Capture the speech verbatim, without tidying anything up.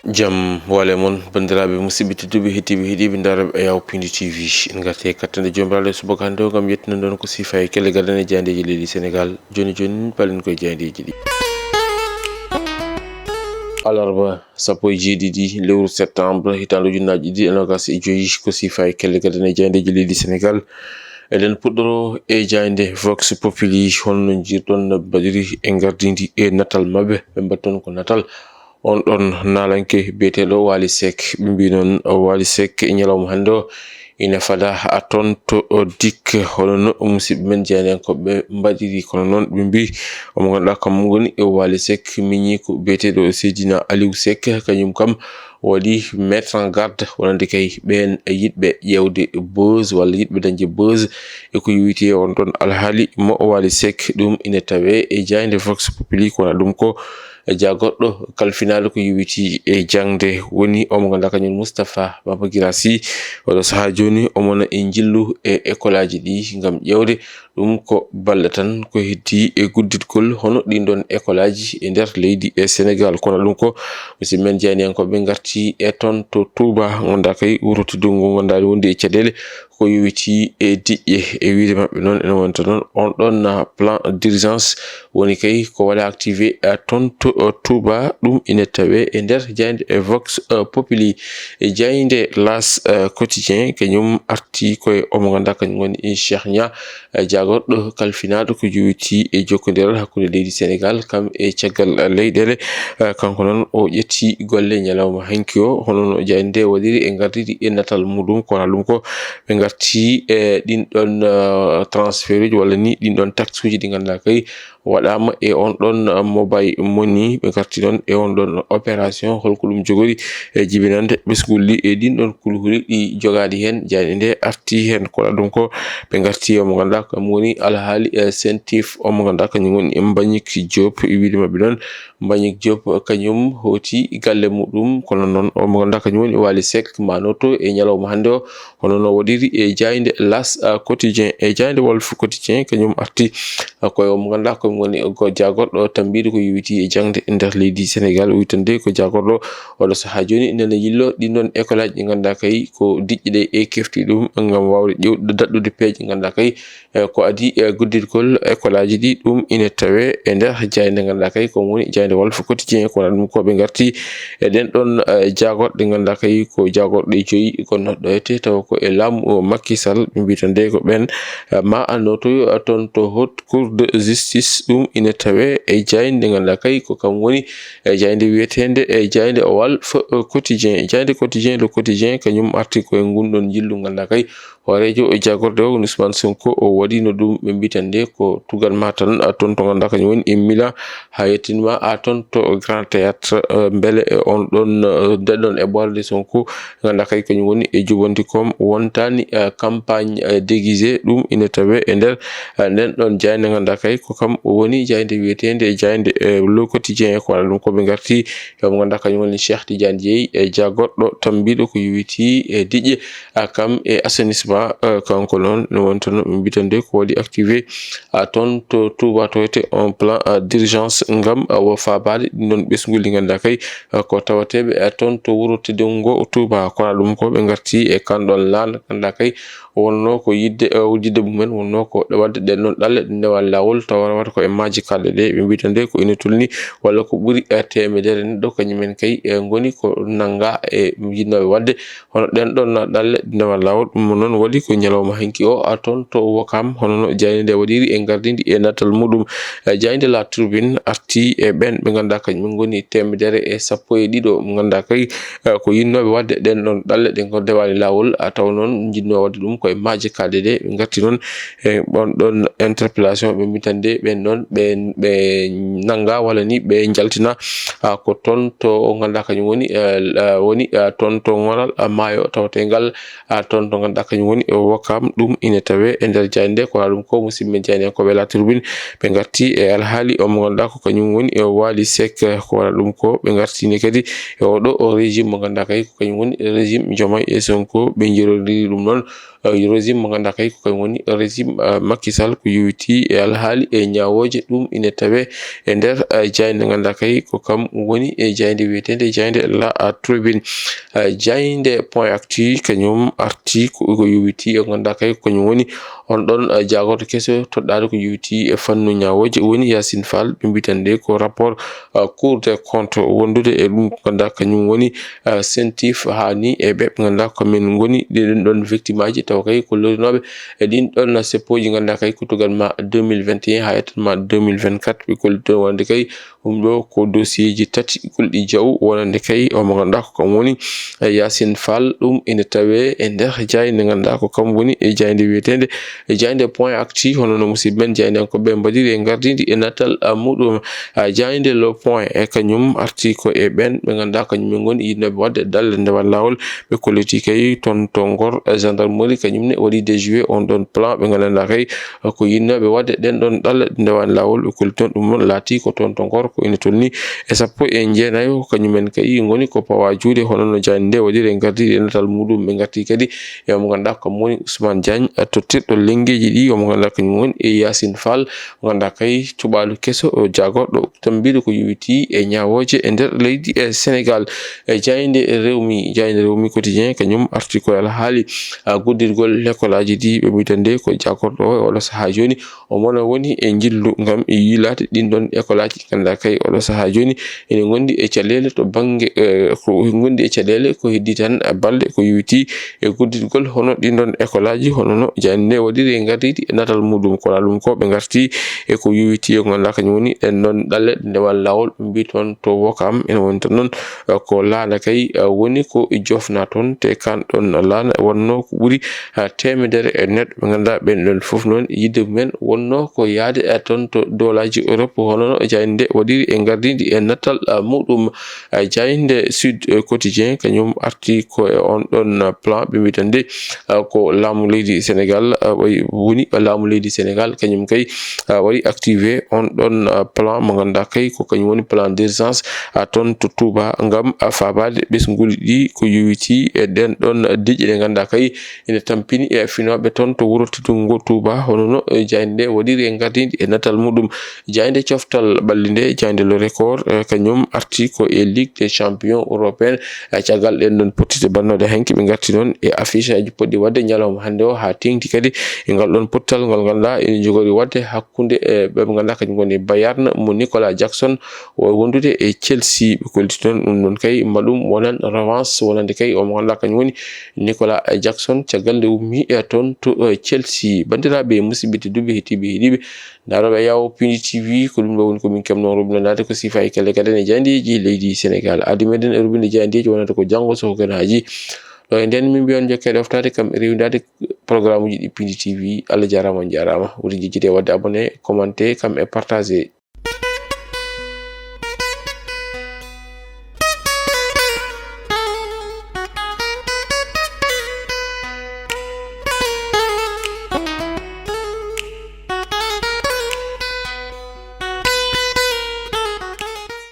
Jam wale mon, banndiraaɓe musidɓe tedduɓe, heɗiiɓe heɗiiɓe ndaarooɓe Ayaw Pindi T V. En ngarti e kattanɗe Joomiraaɗo e subaka hannde o ngam yettinande on ko siifa e kelle gadane e jaayndeeji leydi Senegaal. Jooni jooni, palen koye jaayndeeji ɗi. Alarba sappo e jeeɗiɗi lewru septembre, hitaande ujunnaaji ɗiɗi e noogas e joyi, ko siifa e kelle gadane e jaayndeeji leydi Senegaal. Eɗen puɗɗoro e jaaynde Vox Populi, hono no njiirɗon mbaɗiri e ngardiindi e natal maɓɓe. Ɓe mbaɗi toon ko natal on ɗon naalanke biyeteeɗo Waly Seck. Ɓe mbii noon, Waly Seck e ñalawma hannde o ina fada a toon to dik, hono no musidɓe men jaayndiyankooɓe mbaɗiri. Kono noon ɓe mbii omo ngannduɗaa kam woni Waly Seck, miñiiko biyeteeɗo Seydina Aliou Seck, kañum kam waɗi mettre en garde wonande kay ɓeen yiɗɓe ƴeewde buzz walla yiɗɓe dañde buzz e ko yowitii e on ɗon alhaali mo Waly Seck. Ɗum ina tawee e jaaynde Vox Populi, kono ɗum ko jaagorɗo kalfinaaɗo ko yowitii e jaŋde woni omo ngannduɗaa kañum Moustapha Baba Guirassy. Oɗo sahaa jooni omo na e njillu e école aji ɗi ngam ƴeewde ɗum ko balɗe tan ko heddii e gudditgol hono ɗin ɗon école aji e nder leydi e Senegaal. Kono ɗum ko musidɓe men jaayndiyankooɓe ngarti e toon to Touba, ngannduɗaa kay wuro teddungo ngu ngannduɗaa ene wondi e caɗeele ko yowitii e diƴƴe. E wiyde maɓɓe noon, ene wonta noon on ɗon, ah, plan d'urgence woni kay ko waɗa activé, ah, toon to, oh, Touba. Ɗum ina tawee e nder jaaynde e Vox, ah, Populi. E jaaynde L'As, ah, Quotidien, kañum arti koye omo ngannduɗaa kañum woni Cheikh Niang, ah, jaagorɗo kalfinaaɗo ko yowitii e jokkondiral hakkunde leydi Senegaal kam e caggal, ah, leyɗeele. Ah, kanko noon o ƴetti golle ñalawma hanki o, hono no jaaynde nde waɗiri e ngardiindi e natal muɗum, kono ɗum ko ɓe ngarti e ɗin ɗon, ah, transfert uji walla ni ɗin ɗon taxe uji ɗi ngannduɗaa kay waɗaama e on ɗon, ah, mobile money. Ɓe ngarti noon e on ɗon opération, holko ɗum jogori e jibinande ɓesngol ɗi e ɗin ɗon kulhuli ɗi jogaaɗi heen, jaaynde nde arti heen. Kono ɗum ko ɓe ngarti omo ngannduɗaa kam woni alhaali, eh, Sentif, omo ngannduɗaa kañum woni Mbagnick Diop. E wiyde maɓɓe noon, Mbagnick Diop kañum hooti galle muɗum, kono noon omo ngannduɗaa kañum woni Waly Seck manoto e ñalawma hannde o, hono no waɗiri e jaaynde L'As, ah, Quotidien. E jaaynde Walf Quotidien kañum arti, ah, koye omo ngannduɗaa ko woni ko jaagorɗo tambiiɗo ko yowitii e jaŋde e nder leydi Senegaal. O witande ko jaagorɗo oɗo sahaa jooni nana yillo ɗin ɗon école aji ɗi ngannduɗaa kay ko diƴƴe ɗe e kefti ɗum ngam waawde ƴeewde daɗɗude peeje ngannduɗaa kay, eh, ko adii e gudditgol école aji ɗi. Ɗum ina tawee e nder jaaynde ngannduɗaa kay ko woni jaaynde Walf Quotidien, kono ɗum ko ɓe ngarti e ɗen ɗon, eh, jaagorɗe ngannduɗaa kay ko jaagorɗe joyi ko noɗɗoyte tawa ko e laamu o Macky Sall. Ɓe mbii tan de ko ɓen, eh, ma annotoyo, eh, toon to Haute Cour de Justice. Ɗum ina tawee e jaaynde ngannduɗaa kay ko kam woni e jaaynde wiyeteende e jaaynde Walf, eh, Quotidien. Jaaynde Quotidien, Le Quotidien, kañum arti ko e ngun ɗon njillu ngannduɗaa kay hooreejo jaagorɗe o, Ousmane Sonko, o waɗiino ɗum, ɓe mbii tan de ko tugal ma tan, a, toon to ngannduɗaa kañum woni e Milan, haa yettinma a toon to Grand Théâtre, eh, mbele e on ɗon, eh, nde ɗon e ɓoorle Sonko, ngannduɗaa kay kañum woni e juɓɓanti kom wontaani, eh, campagne, eh, déguisée. Ɗum ina tawee e nder, eh, nden ɗon jaaynde ngannduɗaa kay ko kam woni jaaynde wiyeteende e jaaynde, eh, Le Quotidien, ko waɗa ɗum ko ɓe ngarti e omo ngannduɗaa kañum woni Cheikh Tidiane Dieye, e jaagorɗo tambiiɗo ko yowitii e diƴƴe, a, kam e assainissement, a, kanko noon no wonta no ɓe mbitande ko waɗi activé, a, toon to Touba to wiyetee on plan, a, d'urgence ngam, a, wo faabaade ɗin ɗon ɓesnguuli ngannduɗaa kay, a, ko tawateeɓe, a, toon to wuro teddungo Touba. Kono ɗum ko ɓe ngarti e kan ɗon laan ngannduɗaa kay wonnoo ko yiɗde, eh, wujjidde mumen, wonnoo ko waɗde ɗeen ɗon ɗalle ɗe ndewa laawol, tawa wata ko e maaje kaaɗɗe ɗe, ɓe mbiyata nde ko ina tolni walla ko ɓuri, eh, teemedere neɗɗo, kañum en kay, eh, ngoni ko nannga e yiɗnooɓe waɗde hono ɗeen ɗon ɗalle ɗe ndewa laawol. Ɗum noon waɗi ko ñalawma hanki o, a, toon to Wokam, hono no jaaynde nde waɗiri e ngardiindi e natal muɗum. Eh, jaaynde La Tribune arti e ɓeen ɓe ngannduɗaa kañum ngoni teemedere e sappo e ɗiɗo, ngannduɗaa kay, eh, ko yiɗnooɓe waɗde ɗeen ɗon ɗalle ɗe ndewaani laawol, a, taw noon njiɗnoo waɗde ɗum ko e maaje kaaɗɗe ɗe. Ɓe ngarti noon e on ɗon interpellation, ɓe mbitande ɓeen ɗon, ɓe, ɓe nannga walla ni ɓe njaltina, a, ko toon to o ngannduɗaa kañum woni, eh, eh, woni, eh, toon to ŋoral, a, maayo tawatengal, a, toon to ngannduɗaa kañum woni e Wokam. Ɗum ina tawee e nder jaaynde nde, ko waɗa ɗum ko musidɓe men jaayndiyankooɓe La Tribune, ɓe ngarti e alhaali o mo ngannduɗaa ko kañum woni e Waly Seck. Ko waɗa ɗum ko ɓe ngartini kadi e oɗo o régime mo ngannduɗaa kay ko kañum woni régime Diomaye e Sonko. Ɓe njiroondiri ɗum noon, régime mo ngannduɗaa kay ko kañum woni régime Macky Sall, ko yowiti e alhaali e ñaawooje. Ɗum ine tawee e nder jaaynde ngannduɗaa kay ko kam woni e jaaynde wiyeteende jaaynde La Tribune. Jaaynde Point Actu kañum arti ko yowiti e ngannduɗaa kay ko kañum woni on ɗon jaagorɗo keso toɗɗaaɗo ko yowiti e fannu ñaawooje, woni Yacine Fall. Ɓe mbiyata nde ko rapport Cour des comptes wondude e ɗum ko ngannduɗaa kañum woni CENTIF. Haa ni e ɓe ɓe ngannduɗaa ko min ngoni ɗiɗon ɗon victime aji, tawa kay ko lorrinooɓe e ɗin ɗon seppooji ngannduɗaa kay ko tugal ma deux mille vingt et un haa yettan ma deux mille vingt-quatre. Ɓe kollito wonande kay ɗum ɗo ko dossier ji tati kulɗi jaw wonande kay omo ngannduɗaa ko kam woni Yacine Fall. Ɗum ine tawee e nder jaaynde ngannduɗaa ko kam woni e jaaynde wiyeteende e jaaynde Point Actu. Hono no musidɓe men jaayndiyankooɓe mbaɗiri e ngardiindi e natal muɗum. Jaaynde Le Point e kañum arti ko e ɓeen ɓe ngannduɗaa kañum en ngoni yiɗnooɓe waɗde dalle ndewal laawol. Ɓe kolliti kay toon to Ngor gendarmerie kañum ne waɗi déjoué on ɗon plan ɓe ngannduɗaa kay ko yiɗnooɓe waɗde ɗen ɗon dalle ndewal laawol. Ɓe kolliti toon ɗum noon laati ko toon to Ngor ko ina tolni e sappo e jeenayo. Kañumen kay ngoni ko pawa juuɗe hono no jaaynde nde waɗiri e ngardiindi e natal muɗum. Ɓe ngarti kadi e omo ngannduɗaa ko woni Ousmane Diagne tottirɗo lenngeeji ɗi, omo ngannduɗaa kañum woni e Yacine Fall mo ngannduɗaa kay cuɓaalu keso jaagorɗo tambiiɗo ko yowiti e ñaawooje e nder leydi e Sénégal. E jaaynde Rewmi, jaaynde Rewmi Quotidien kañum arti ko e alhaali guddirgol lekolaaji ɗi. Ɓe mbiyata nde ko jaagorɗo o e oɗo sahaa jooni omo woni e njillu ngam yiilaade ɗin ɗon ekolaaji ngannduɗaa kay oɗo sahaa jooni ene ngondi e caɗeele to bannge ko ngondi e caɗeele ko heddii tan balɗe ko yowiti e guddirgol hono ɗin ɗon ekolaaji hono no jaaynde nde waɗiri e ngardiindi e natal muɗum. Ko ɗum ko ɓe ngarti e ko yowiti e ko ngannduɗaa kañum woni ɗen ɗon dalle ndewal laawol. Ɓe mbii toon to Wokam ene woni toon noon ko laana kay woni ko jofna toon te kan ɗon laana wonno ko ɓuri teemedere e neɗɗo ɓe ngannduɗaa ɓen ɗon fof noon yiɗde mumen wonno ko yahde toon to dowlaaji Europe hono no jaaynde nde waɗiri e ngardiindi e natal muɗum. Jaaynde Sud Quotidien kañum arti ko e on ɗon plan ɓe mbiyata nde ko laamu leydi Sénégal woni laamu leydi Sénégal kañum kay waɗi activé on ɗon plan mo ngannduɗaa kay ko kañum woni plan d'urgence toon to Touba ngam faabaade ɓesnguuli ɗi ko yowiti e ɗen ɗon diƴƴe ɗe ngannduɗaa kay ene tampini e finooɓe toon to wuro teddungo Touba hono no jaaynde nde waɗiri e ngardiindi e natal muɗum. Jaaynde coftal ɓalli nde, jaaynde Le Record kañum arti ko e Ligue des champions européen. Caggal ɗen ɗon pottitte bannooɗe hanki ɓe ngarti noon e affiche aji poɗɗi waɗde ñalawma hannde o haa teeŋti kadi e ngal ɗon pottal ngal ngannduɗaa ene jogori waɗde hakkunde e ɓe ɓe ngannduɗaa kañum ngoni Bayern mo Nicolas Jackson o wondude e Chelsea. Ɓe kolliti noon ɗum noon kay ma ɗum wonan revanche wonande kay omo ngannduɗaa kañum woni Nicolas Jackson caggal nde ummi e toon to Chelsea. Banndiraaɓe musidɓe tedduɓe heɗiiɓe heɗiiɓe Daarooɓe Yawo Pindi T V ko ɗum ɗo woni ko min keɓnoo rubinanaade ko sifa e kelle gaɗen e jaayndeeji leydi Sénégal. Addi meɗen e rubinde jaayndeeji wonande ko janngo so ko ganaaji. Ɗo e ndeen min mbiyon jokkeede oftaade kam e rewindaade programme uji ɗi Pindi T V. Allah jaaraama on jaaraama. Woni jejjide waɗde abonné, commenté kam e partagé.